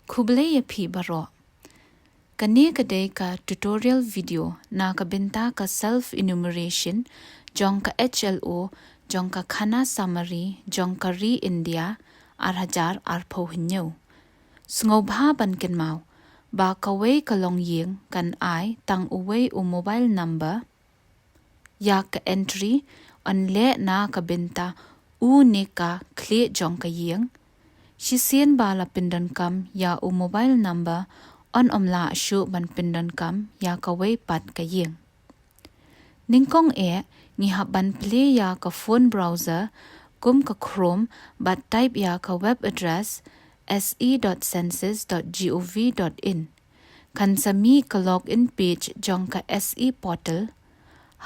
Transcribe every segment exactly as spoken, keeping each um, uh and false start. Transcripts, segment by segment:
Khublei ïa phi baroh. Kane ka dei ka tutorial video na ka bynta ka self enumeration jong ka H L O jong ka Khana Samari jong ka ri India ar hajar arphew hynñiew. Sngewbha ban kynmaw ba kawei ka longïing kan ai tang uwei u mobile number ïa ka entry yn leh na ka bynta u ne ka khlieh jong ka ïing. Shisien ba la pyndonkam ïa u mobile number yn ym lah shuh ban pyndonkam ïa kawei pat ka ïing. Nyngkong eh ngi hap ban plie ïa ka phone browser kum ka Chrome bad type ïa ka web address S E dot census dot gov dot in. Kan sa mih ka login page jong ka S E portal,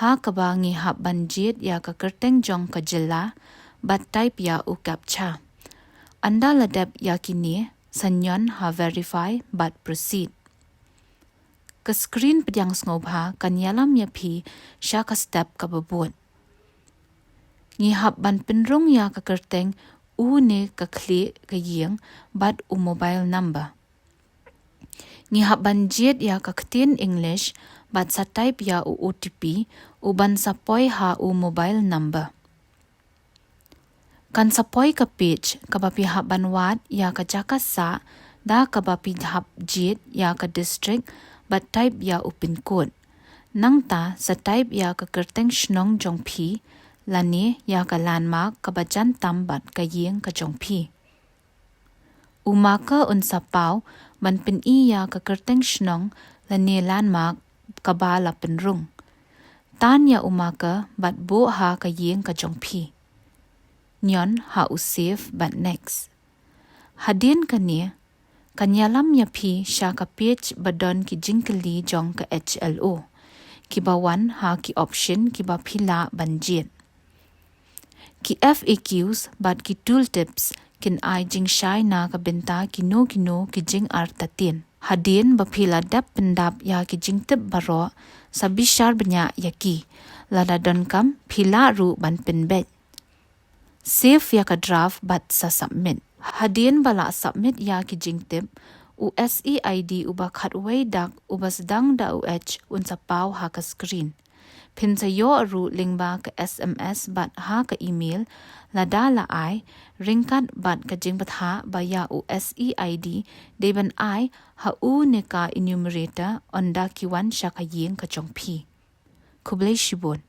ha kaba ngi hap ban jied ïa ka kyrteng jong ka jylla bad type ïa u captcha. Ynda la dep ïa kine, sa ñion ha verify bad proceed. Ka screen pdiang sngewbha kan ïalam ïa phi sha ka step kaba bud. Ngi hap ban pynrung ïa ka kyrteng u ne ka khlieh ka ïing bad u mobile number. Ngi hap ban jied ïa ka ktien English bad sa type ïa u O T P u ban sa poi ha u mobile number. Kan sa poi ka page kaba phi hap ban wad ïa ka jaka sah da kaba phi hap jied ïa ka district bad type ïa u pin code. Nangta sa type ïa ka kyrteng shnong jong phi lane ïa ka landmark kaba jan tam bad ka ïing ka jong phi. U marker un sa paw ban pyni ïa ka kyrteng shnong lane landmark kaba la pynrung. Tan ïa u marker bad buh ha ka ïing ka jong phi. Ñion ha u save bad next. Hadien kane, kan ïalam ïa phi sha ka page ba don ki jingkylli jong ka H L O kiba wan ha ki option kiba phi lah ban jied. Ki F A Qs bad ki tooltips kin ai jingshai na ka bynta kino kino ki jingartatien. Hadien ba phi la dep pyndap ïa ki jingtip baroh, sa bishar bniah ïa ki. Lada donkam, phi lah ruh ban pynbeit. Save ïa ka draft bad sa submit. Hadien ba la submit ïa ki jingtip, u S E I D uba khatwei dak uba sdang da u H un sa paw ha ka screen. Phin sa ïoh ruh lyngba ka S M S bad ha ka email lada la ai, ryngkat bad ka jingbthah ba ïa u S E I D dei ban ai ha u ne ka enumerator ynda ki wan sha ka ïing ka jong phi. Khublei shibun.